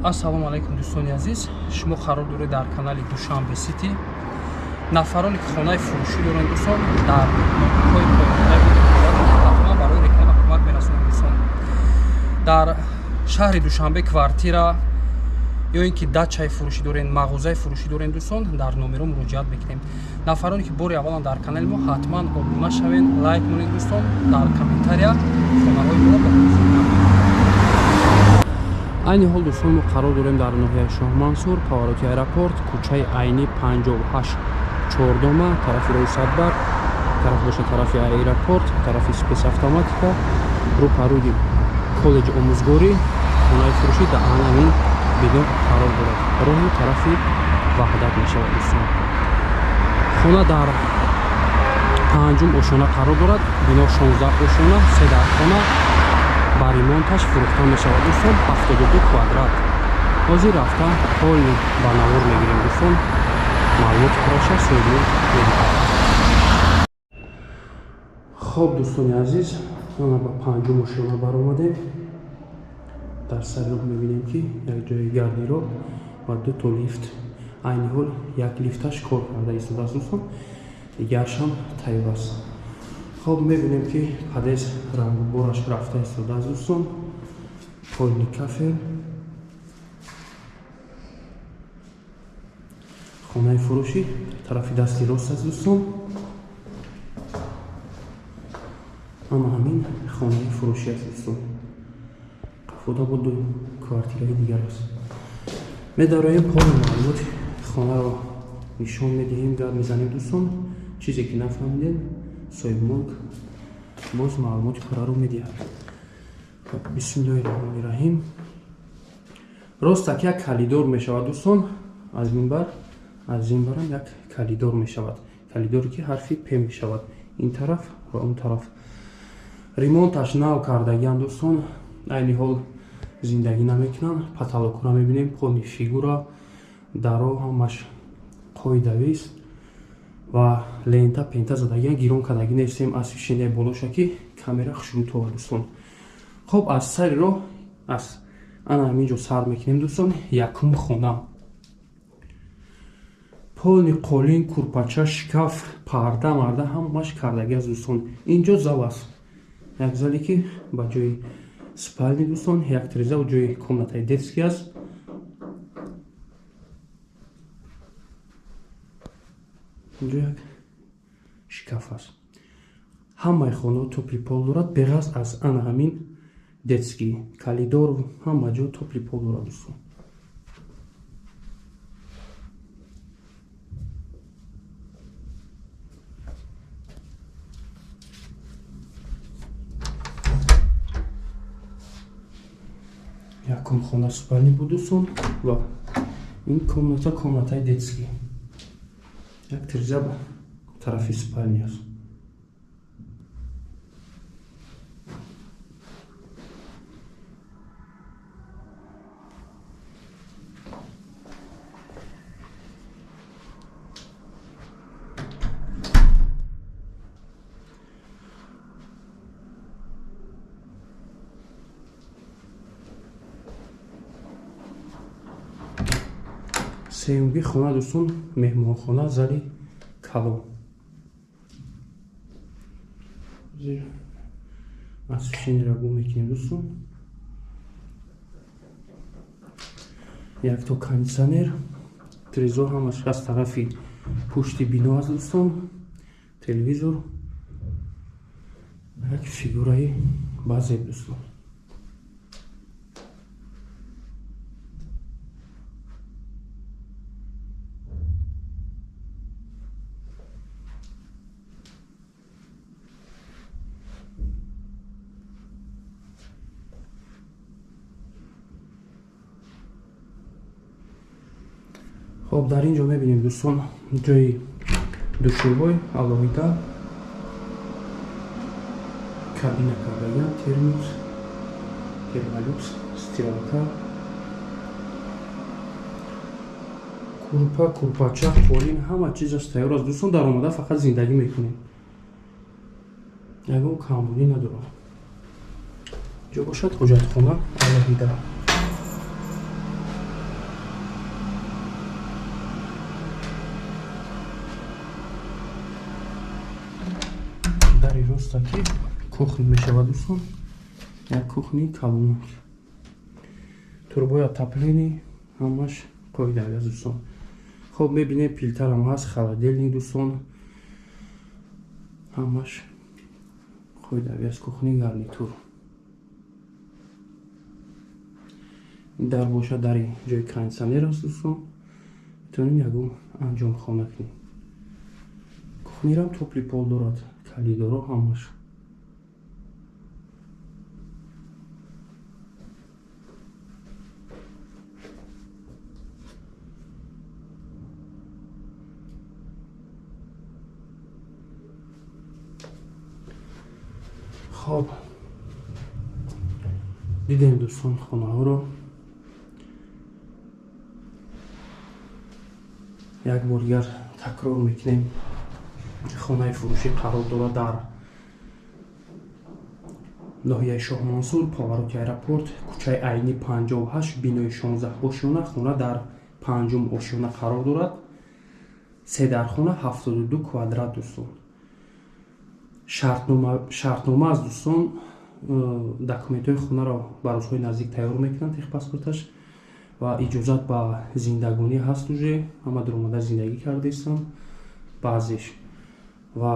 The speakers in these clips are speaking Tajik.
Ассалому алайкум, дӯстони азиз. Шумо қарор доред дар канали Душанбе Сити. Нафароне ки хонаи фурӯшӣ доранд, дӯстон, дар ноҳияҳои ҳатман барои реклама кӯмак мерасонанд, дӯстон. Дар шаҳри Душанбе квартира ё ин ки дачаи фурӯшӣ дорен, мағозаи фурӯшӣ дорен, дӯстон, дар номеро муроҷиат мекунем. Нафароне ки бори аввалан дар канали мо, ҳатман обуна шавен, лайк монед, дӯстон, дар комментария хонаҳои моро ба. Айни ҳол, дӯстон, мо қарор дорем дар ноҳияи Шоҳмансур, повороти аэропорт, кӯчаи Айнӣ 58, чордома, тарафи роҳи Садбар, тараф боша тарафи аэропорт, тарафи спецавтоматика, рӯпарӯи коллеҷи омӯзгорӣ. Хонаи фурӯшӣ дар ҳамин бино қарор дорад. Роҳи тарафи Ваҳдат мешавад, дӯстон. Хона дар панҷум ошёна қарор дорад. Бино 16 ошёна, се дархона, ба ремонташ фурӯхта мешавад, дӯстон, 72 квадрат. Ҳозир рафта ҳоли ба навор мегирем, дӯстон, маълумоти пурраша соҳибмулк медиҳад. Хоб, дӯстони азиз, ана ба панҷум ошёна баромадем. Дар сари роҳ мебинем, ки як ҷои гардероб ва дуто лифт. Айни ҳол як лифташ кор карда истодааст, дӯстон, дигаршам тайёр аст. Хоб, мебинем, ки подъезд рангубораш рафта истодааст, дӯстон, полный кафель. Хонаи фурӯшӣ тарафи дасти рост аст, дӯстон. Ама ҳамин хонаи фурӯшӣ аст, дӯстон. Қафода бо ду квартираи дигар аст. Медароем, полный маълумоти хонаро нишон медиҳем, гап мезанем, дӯстон. Чизе ки нафаҳмидем, соҳибмулк боз маълумоти пурраро медиҳад. Бисмиллоҳи раҳмони раҳим. Ростак як калидор мешавад, дӯстон. Аз ин бар, аз ин барам як калидор мешавад, калидоре ки ҳарфи П мешавад, ин тараф ва он тараф. Ремонташ нав кардагиан, дӯстон, айни ҳол зиндагӣ намекунанд. Потолокро мебинем, полный фигура, даро ҳамаш қоидавист ва лента пента задагиан, гирон кардагӣ нестем. Освещение болоша, ки камера хушрӯ товад, дӯстон. Хоб, аз сари роҳ, аз ана ҳамин ҷо сар мекунем, дӯстон. Якум хона, полный қолин, курпача, шкаф, парда марда ҳамаш кардагӣ аст, дӯстон. Инҷо зал аст, як зале ки ба ҷои спальни, дӯстон, як тиреза ҷои комнатаи детский аст. Инҷо як шкаф аст. Ҳамаи хонаҳо тёплый пол дорад, беғарз аз ана ҳамин детский. Калидор, ҳама ҷо тёплый пол дорад, дӯстон. Якум хона спальни буд, дӯстон, ва ин комната комнатаи детский, як тиреза ба тарафи спальни аст. Сеюмги хона, дӯстон, меҳмонхона, зали калон. Освещениеро гум мекунем, дӯстон. Якто кондитсионер, тирезо ҳамаш аз тарафи пушти бино аст, дӯстон. Телевизор, як фигураи базеб, дӯстон. Хоб, дар ин ҷо мебинем, дӯстон, ҷои душевой алоҳида кабина кардагиам, термос, термолюкс, стиралка, курпа, курпача, қолин, ҳама чизаш тайёр аст, дӯстон. Даромада фақат зиндагӣ мекунем, ягон камбудӣ надорад. Ҷо бошад ҳоҷатхона алоҳида. Дари роста ки кухни мешавад дӯстон, як кухни калон, турбои отопление ҳамаш қоидави аст дӯстон. Хоб, мебинем, плитарам ҳаст, холодильник дӯстон, ҳамаш қоидави аст, кухни гарнитур. Дар боша дари ҷои кондитсионер аст дӯстон, метавонем ягон анҷомхона кунем. Кухнирам топли пол дорад, калидоро ҳамаш. Хоб, дидем дӯстон хонаҳоро. Як бор дигар такрор мекунем, хонаи фурӯшӣ қарор дорад дар ноҳияи Шоҳмансур, повороти аэропорт, кӯчаи Айни 58, бинои 16 ошёна. Хона дар 5-ум ошёна қарор дорад, се дархона, 72 квадрат дӯстон. Шартнома аст дӯстон, документҳои хонаро ба рӯзҳои наздик тайёр мекунанд, техпаспорташ ва иҷозат ба зиндагонӣ ҳаст, уже ҳама дуромада зиндагӣ кардаистанд баъзеш. Ва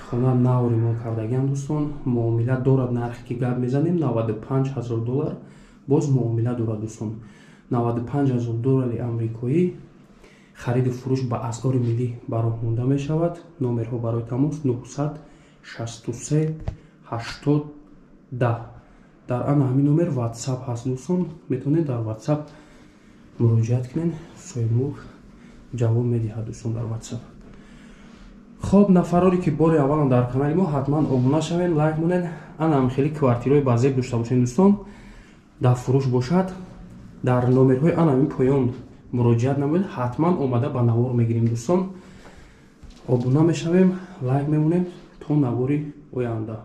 хона нав ремонт кардагиам дӯстон, муомила дорад. Нархе ки гап мезанем 95 ҳазор доллар, боз муомила дорад дӯстон. 95 ҳазор доллари амрикоӣ, хариду фурӯш ба асъори миллӣ ба роҳ монда мешавад. Номерҳо барои тамос 963 80 10. Дар ана ҳамин номер WhatsApp ҳаст дӯстон, метавонед дар WhatsApp муроҷиат кунед, соҳибмулк ҷавоб медиҳад дӯстон дар WhatsApp. Хоб, нафароре ки бори аввалан дар канали мо, ҳатман обуна шавед, лайк монед. Ана ҳам хеле квартираҳои базеб дошта бошед дӯстон, дар фурӯш бошад, дар номерҳои ана ҳамин поён муроҷиат намоед, ҳатман омада ба навор мегирем дӯстон. Обуна мешавем, лайк мемонем то навори оянда.